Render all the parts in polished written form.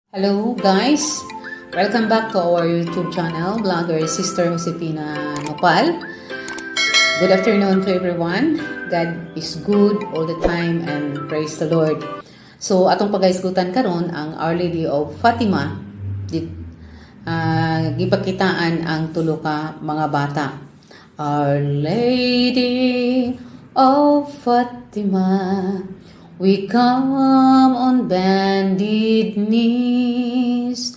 Hello guys! Welcome back to our YouTube channel, vlogger Sister Josefina Nopal. Good afternoon to everyone. God is good all the time and praise the Lord. So atong pagahisgutan karon ang Our Lady of Fatima. Gipakitaan ang tulo ka mga bata. Our Lady of Fatima, we come on bended knees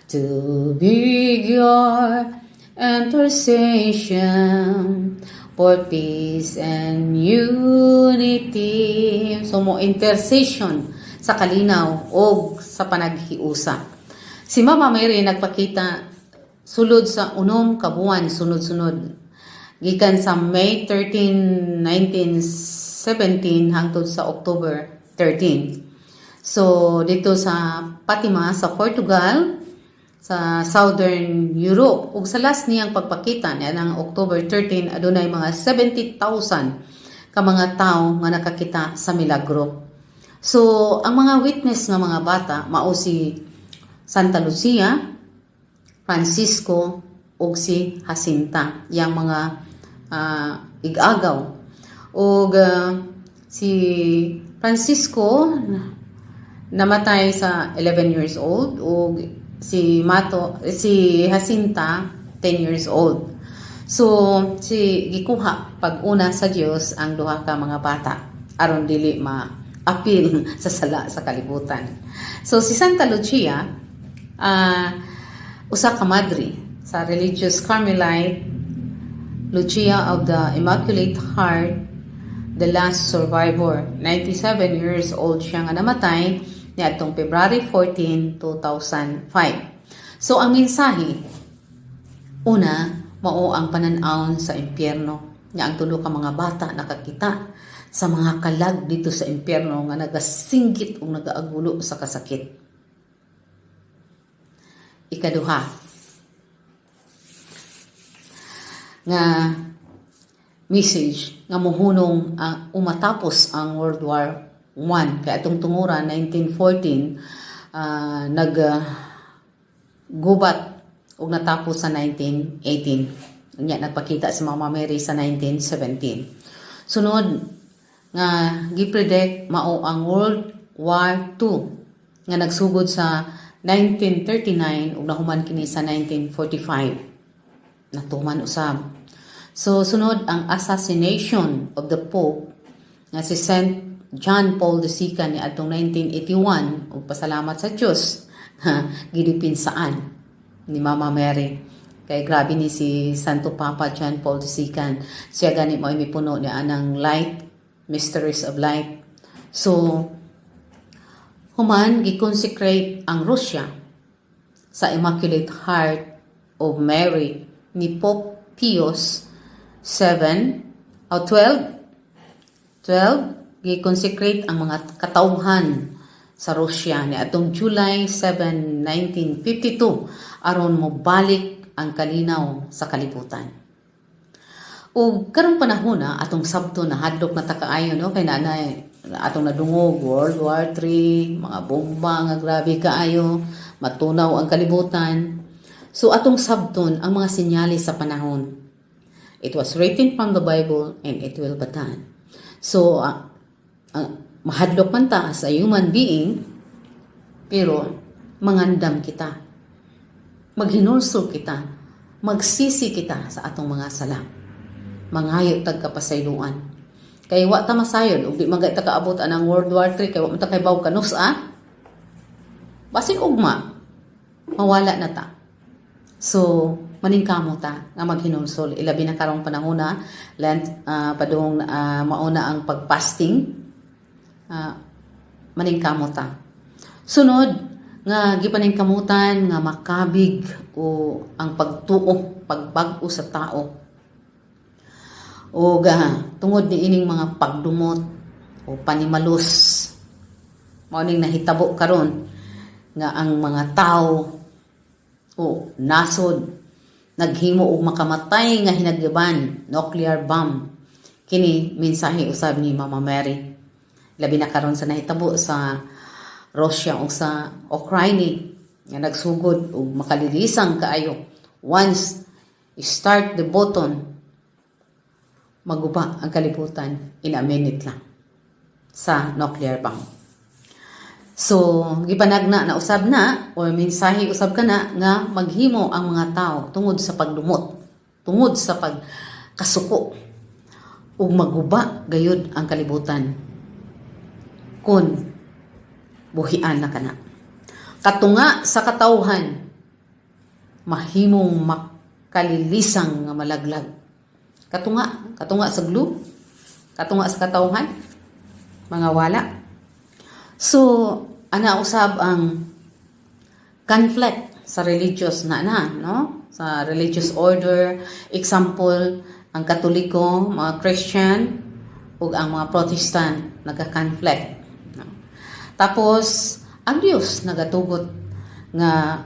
to beg your intercession for peace and unity. So mo intercession sa kalinaw o sa panaghiusa. Si Mama Mary nagpakita sulod sa 6 ka buwan sunod-sunod gikan sa May 13, 1917 hangtod sa October 13. So dito sa Fatima sa Portugal, sa Southern Europe, ug sa last niyang pagpakita niya ng October 13, adunay mga 70,000 ka mga tawo nga nakakita sa milagro. So ang mga witness nga mga bata mao si Santa Lucia, Francisco ug si Jacinta, yang mga igagaw. Ug si Francisco namatay sa 11 years old ug si Mato si Jacinta 10 years old. So si gikuha pag una sa Dios ang duha ka mga bata aron dili ma-apil sa sala sa kalibutan. So si Santa Lucia, usa ka madre sa religious Carmelite, Lucia of the Immaculate Heart, the last survivor. 97 years old siya nga namatay niadtong February 14, 2005. So ang mensahe una mao ang panan-awon sa impyerno. Nga ang tulo ka mga bata nakakita sa mga kalag dito sa impyerno nga nagasinggit ug nagaagulo sa kasakit. Ikaduha nga message nga muhunong ang umatapos ang World War I, kay atong tungura 1914 nag gubat ug natapos sa 1918. Unya nagpakita si Mama Mary sa 1917. Sunod nga gipredict mao ang World War II nga nagsugod sa 1939 ug nahuman kini sa 1945. Natuman usab. So sunod, ang assassination of the Pope nga si Saint John Paul II ni adtong 1981, ug pasalamat sa Dios gidepinsaan ni Mama Mary. Kay grabe ni si Santo Papa John Paul II. Siya gani mo mipuno niya anang light, mysteries of light. So human gi-consecrate ang Russia sa Immaculate Heart of Mary ni Pope Pius 7 o 12. 12, gi-consecrate ang mga katawhan sa Russia ni atong July 7, 1952 aron mobalik ang kalinaw sa kalibutan. Ug karong panahon na atong sabto, nahadlok na ta kaayo, no, kay naanay atong nadungog World War III, mga bomba nga grabe kaayo, matunaw ang kalibutan. So atong sabton ang mga senyales sa panahon. It was written from the Bible and it will be done. So mahadlok man ta as a human being, pero mangandam kita. Maghinulsol kita. Magsisi kita sa atong mga sala. Mangayo tag kapasayloan. Kay wa ta masayod ug di man ta kaabot anang World War III kay wa man ta kaybaw kanus-a. Basin ugma mawala na ta. So, maningkamo ta nga maghinulsol, ilabi na karong panahon na Lent, padung mauna ang pagfasting, maningkamo ta. Sunod nga gipaningkamutan nga makabig o ang pagtuo, pagbag-o sa tao. O tungod ni ining mga pagdumot o panimalus mao ning nahitabo karon nga ang mga tao o nasod naghimo og makamatay nga hinagyaban, nuclear bomb. Kini mensahe usab ni Mama Mary, labi na karon sa nahitabo sa Russia o sa Ukraine. Nga nagsugod og makalilisang kaayo. Once start the button, maguba ang kalibutan in a minute lang sa nuclear bomb. So, gipanagna na usab na or mensahe usab kana nga maghimo ang mga tao tungod sa pagdumot, tungod sa pagkasuko ug maguba gayud ang kalibutan kung buhian na kana. Katunga sa katawhan, mahimong makalilisang nga malaglag. Katunga, katunga sa globe, katunga sa katawhan, mga wala. So, ana usab ang conflict sa religious na na, no? Sa religious order, example, ang Katoliko, mga Christian, ug ang mga Protestant nagka-conflict. No? Tapos, ang Dios nagatugot nga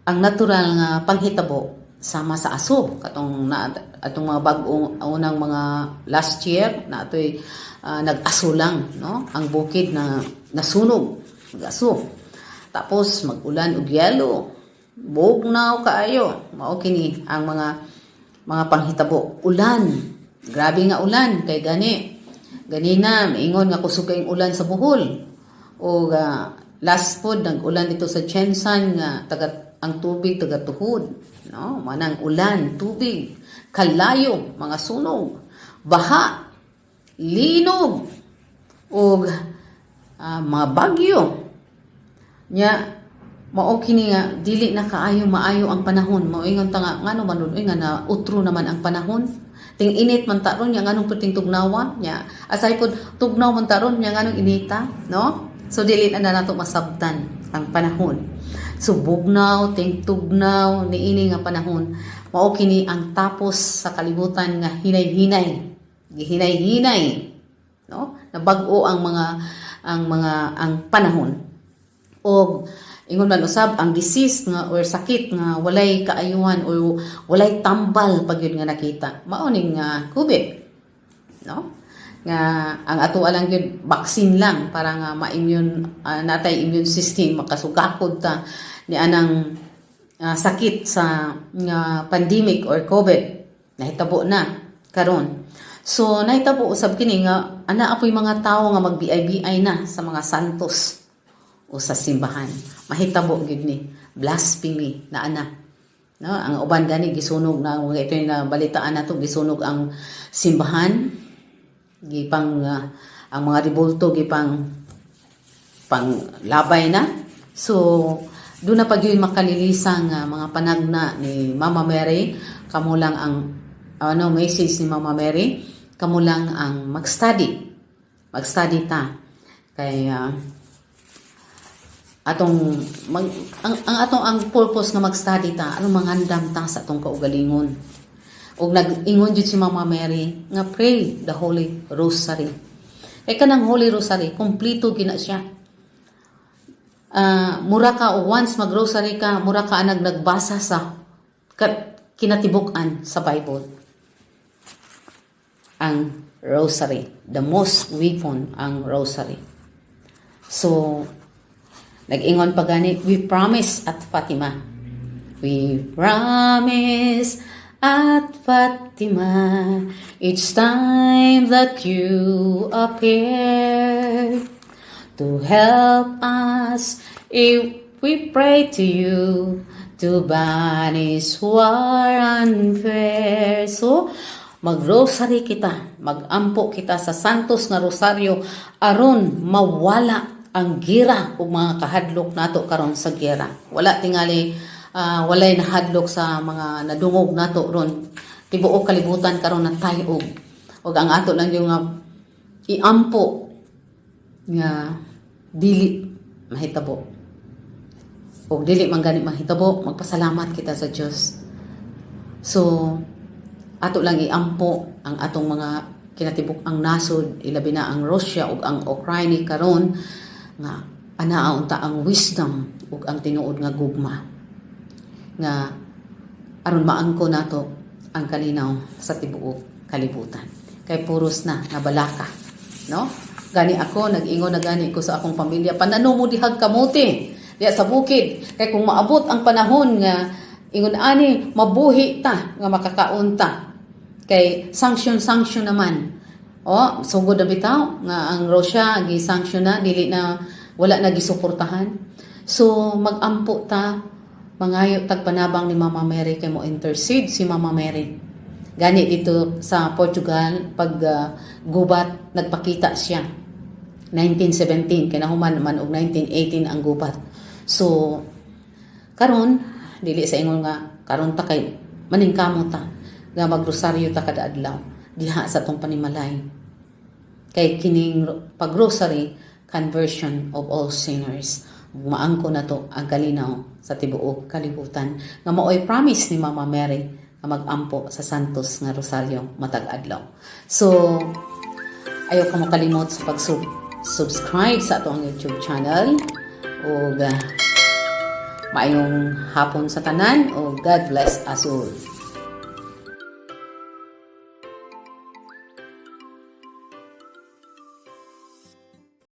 ang natural nga panghitabo sama sa aso katong na atong mga bag-ong unang mga last year na atoy nag-aso lang, no, ang bukid na nasunog, nag-aso, tapos mag-ulan og yelo, bugnaw kaayo. Mao kini ang mga panghitabo. Ulan, grabe nga ulan, kay gani ganina maingon nga kusog kayong ulan sa Bohol o last pod nag-ulan dito sa GenSan nga taga ang tubig taga tuhod, no? Manang ulan, tubig, kalayo, mga sunog, baha, linog ug mga bagyo nya. Mao kini nga dili na kaayo maayo ang panahon. Moingon ta nga ngano man uy nga na utro naman ang panahon, ting init man ta ron nya, nganong puting tugnawa nya, asay pod tugnaw man ta ron nya, nganong inita, no? So dili na nato masabtan ang panahon. So bugnaw, ting tugnaw niini nga panahon. Mao kini ang tapos sa kalibutan nga hinay-hinay, gihinay-hinay, no, nabag-o ang mga ang panahon. Og ingon man usab ang disease nga or sakit nga walay kaayuhan or walay tambal pag yun nga nakita, mao ning COVID, no, nga ang ato lang gyud vaccine lang para nga ma-immune natay immune system, makasugakod ta ni anang sakit sa nga pandemic or COVID. Nahitabo na karon. So nahitabo usab kini nga ana apoy mga tawo nga magbi-bi na sa mga santos o sa simbahan. Mahitabo gyud ni blasphemy na ana, no? Ang uban gani gisunog na mga ito yung nabalitaan nato, gisunog ang simbahan, gipang ang mga rebulto gipang pang labay na. So doon na pag yun makalilisang mga panagna ni Mama Mary. Kamo lang ang ano, message ni Mama Mary, kamo lang ang mag-study, mag-study ta kay atong mag, ang atong ang purpose nga mag-study ta aron mangandam ta sa atong kaugalingon. Ug nag-ingon jud si Mama Mary nga pray the Holy Rosary. Kay kanang Holy Rosary, kompleto gina siya. Mura ka o once mag-rosary ka, mura ka anag nagbasa sa kinatibuk-an sa Bible. Ang rosary, the most weapon ang rosary. So, nag-ingon pa gani, we promise at Fatima. We promise at Fatima each time that you appear to help us if we pray to you to banish war and fear. So, magrosary kita, magampo kita sa Santos nga Rosaryo aron mawala ang gira ug mga kahadlok nato karon sa gira. Wala tingali walay nahadlok sa mga nadungog nato ron. Tibuok kalibutan karon na tayog. Ug ang ato lang yung nga iampo nga dili mahitabo. Ug dili man gani mahitabo, magpasalamat kita sa Dios. So ato lang iampo ang atong mga kinatibuk ang nasod, ilabi na ang Russia ug ang Ukraine karon, nga anaa unta ang wisdom ug ang tinuod nga gugma nga aron maangko nato ang kalinaw sa tibuok kalibutan, kay puros na nabalaka, no? Gani ako nag-ingon na gani ko sa akong pamilya, panano mo dihag kamote. Diya sa bukid kay kung maabot ang panahon nga ingon ani mabuhi ta nga makakaon ta kay sanction sanction naman. O sugod na bitaw nga ang Russia gi sanction na, dili na, wala na gisuportahan. So magampo ta, mangayo tag panabang ni Mama Mary kay mo intercede si Mama Mary. Gani dito sa Portugal pag gubat, nagpakita siya 1917, kay nahuman man og 1918 ang gubat. So karon, dili sa ingon nga karon ta kay maningkamot ta nga magrosaryo ta kada adlaw diha sa atong panimalay kay kining pag-rosary, conversion of all sinners. Maangko na to ang kalinaw sa tibuok kalibutan nga maoy promise ni Mama Mary nga magampo sa Santos nga Rosaryo matag adlaw. So ayaw ka makalimot sa pag-subscribe sa atong YouTube channel ug maayong hapon sa tanan o God bless us all.